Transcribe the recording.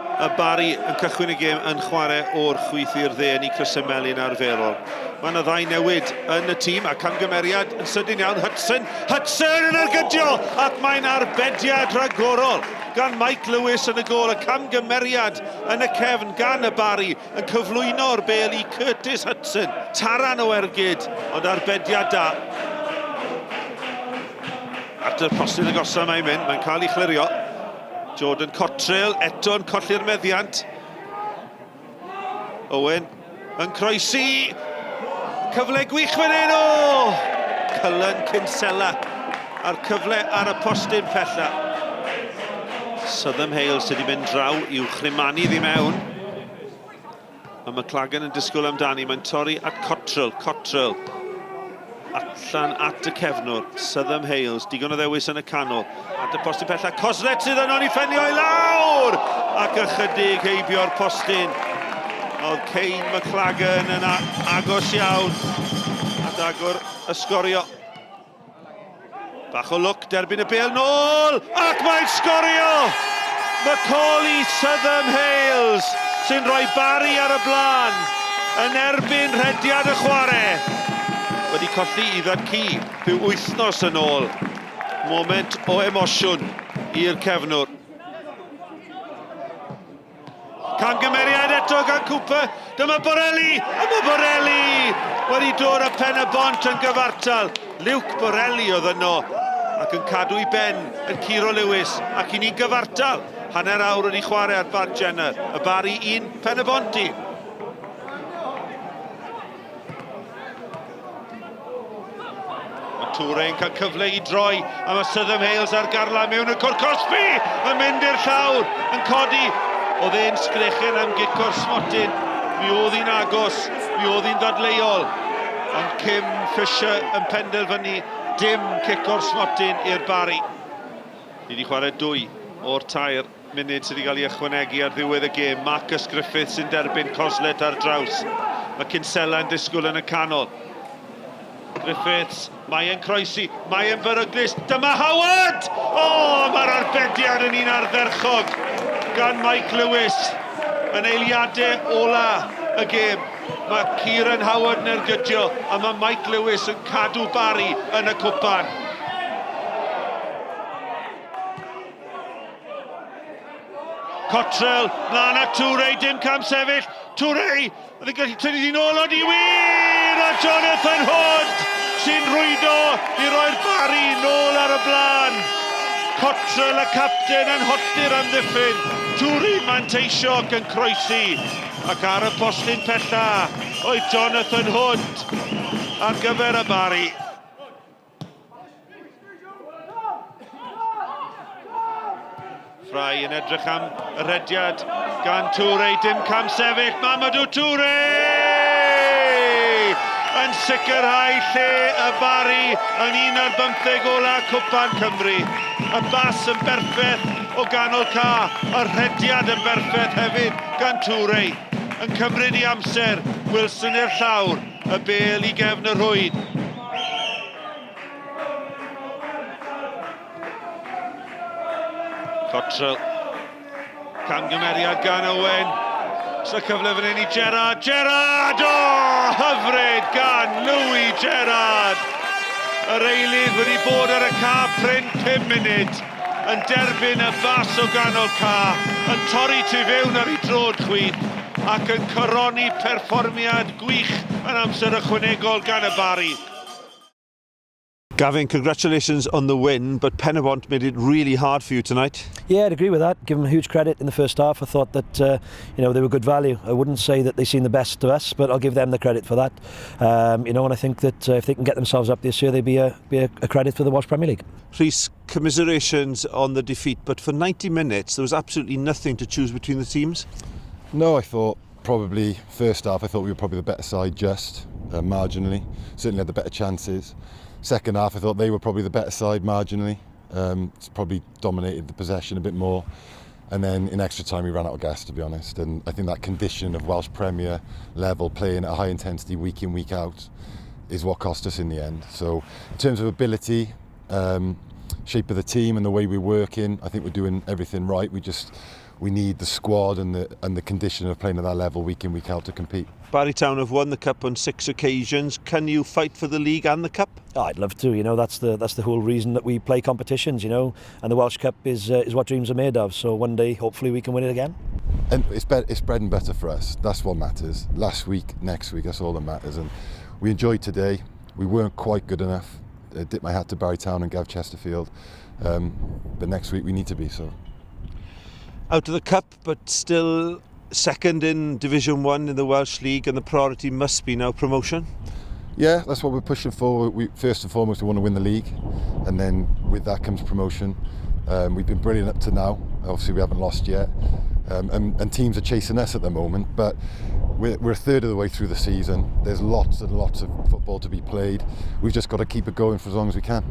Y Barri yn cychwyn y gêm yn chwarae o'r chwith i'r dde yn eu crysau melyn arferol. Mae yna ddau newid yn y tîm a camgymeriad yn sydyn iawn. Hudson, Hudson yn ergydio ac mae'n arbediad rhagorol gan Mike Lewis yn y gôl. Y camgymeriad yn y cefn gan y Barri yn cyflwyno'r bêl i Curtis Hudson. Taran o ergyd, ond arbediad da. At y postyn agosaf mae'n mynd, mae'n cael ei chlirio. Jordan Cottrell eto'n colli'r meddiant. Owen yn croesi. Cyfle gwych fan hyn, o! Cullen Kinsella a'r cyfle ar y postyn pella. Southam Hale sydd wedi mynd draw i'w chrymanu ddi mewn. Mae McLagan yn disgwyl amdani, mae'n torri at Cottrell, Cottrell allan at y cefnwr, Southam Hales, digon o ddewis yn y canol, at y postyn pella, Coslet sydd yno i ffenio i lawr, ac ychydig heibio'r postyn. Oedd Kane McLagan yn agos iawn at agor y sgorio. Bach o lwc, derbyn y bêl nôl, ac mae'n sgorio! Macaulay Southam Hales sy'n rhoi Barry ar y blaen yn erbyn rhediad y chwarae. Wedi colli i Ddadcu rhyw wythnos yn ôl. Moment o emosiwn i'r cefnwr. Camgymeriad eto gan Cooper. Dyma Borelli! A mae Borelli wedi dod â pen y bont yn gyfartal. Luke Borelli oedd yno ac yn cadw i ben yn Ciro Lewis ac i ni'n gyfartal. Hanner awr wedi chwarae ar Bart Jenner. Y Barri un, pen y bont un. Mae Toure yn cael cyfle i droi, a mae Southam Hales ar garlam mewn y cwr cosbi yn mynd i'r llawr, yn codi. Oedd e'n sgrechen am gic o'r smotyn, mi oedd hi'n agos, mi oedd hi'n ddadleuol. Ond Kim Fisher yn penderfynu dim cic o'r smotyn i'r Barri. Ni wedi chwarae dwy o'r tair munud sydd wedi cael ei ychwanegu ar ddiwedd y gêm. Marcus Griffiths sy'n derbyn Coslet ar draws. Mae Kinsella yn disgwyl yn y canol. Griffiths, mae e'n croesi, mae e'n beryglus. Dyma Howard! O, oh, mae'r arbediad yn un ardderchog gan Mike Lewis yn eiliadau ola y gêm. Mae Kieran Howard yn ergydio a mae Mike Lewis yn cadw Barry yn y cwpan. Cottrell, mlaen at Toure, dim cam sefyll. Toure, oedd yn gallu tynnu hi'n ôl, ond i wir! A Jonathan Hood sy'n rhwydo i roi'r Barri nôl ar y blaen. Cottrell, y capten, yn hollti'r amddiffyn. Toure'n manteisio ac yn croesi. Ac ar y postyn pella oedd Jonathan Hood ar gyfer y Barri. Fry yn edrych am y rhediad gan Toure, dim cam sefyll, Mamadou Toure! Yn sicrhau lle y Barri yn un ar bymtheg ola Cwpan Cymru. Y bas yn berffeth o ganol ca, y rhediad yn berffeth hefyd gan Toure. Yn cymryd i amser, Wilson i'r llawr, y bêl i gefn y rhwyd. Cottrell. Camgymeriad gan Owen. So cyfle fan hyn i Gerard. Gerard! O! Oh, hyfryd gan Louis Gerard! Yr eilydd wedi bod ar y ca prin 5 munud yn derbyn y bas o ganol ca, yn torri tu fewn ar ei drod chwith ac yn coroni perfformiad gwych yn amser ychwanegol gan y Barri. Gavin, congratulations on the win, but Penybont made it really hard for you tonight. Yeah, I'd agree with that. Give them huge credit in the first half. I thought that uh, you know they were good value. I wouldn't say that they seemed the best to us, but I'll give them the credit for that. Um, you know, and I think that uh, if they can get themselves up this year, they'd be a, be a, a credit for the Welsh Premier League. Rhys, commiserations on the defeat, but for 90 minutes there was absolutely nothing to choose between the teams. No, I thought probably first half I thought we were probably the better side just uh, marginally. Certainly had the better chances. Second half I thought they were probably the better side marginally. Um, it's probably dominated the possession a bit more. And then in extra time we ran out of gas to be honest. And I think that condition of Welsh Premier level playing at a high intensity week in week out is what cost us in the end. So in terms of ability, um, shape of the team and the way we're working, I think we're doing everything right. We just We need the squad and the condition of playing at that level week in, week out to compete. Barry Town have won the cup on six occasions. Can you fight for the league and the cup? Oh, I'd love to. That's the whole reason that we play competitions. And the Welsh Cup is what dreams are made of. So one day, hopefully, we can win it again. And it's bread and butter for us. That's what matters. Last week, next week, that's all that matters. And we enjoyed today. We weren't quite good enough. Dip my hat to Barry Town and Gav Chesterfield. But next week we need to be, so. Out of the cup, but still second in Division 1 in the Welsh League, and the priority must be now promotion? Yeah, that's what we're pushing for. First and foremost, we want to win the league, and then with that comes promotion. We've been brilliant up to now. Obviously, we haven't lost yet, and teams are chasing us at the moment. But we're a third of the way through the season. There's lots and lots of football to be played. We've just got to keep it going for as long as we can.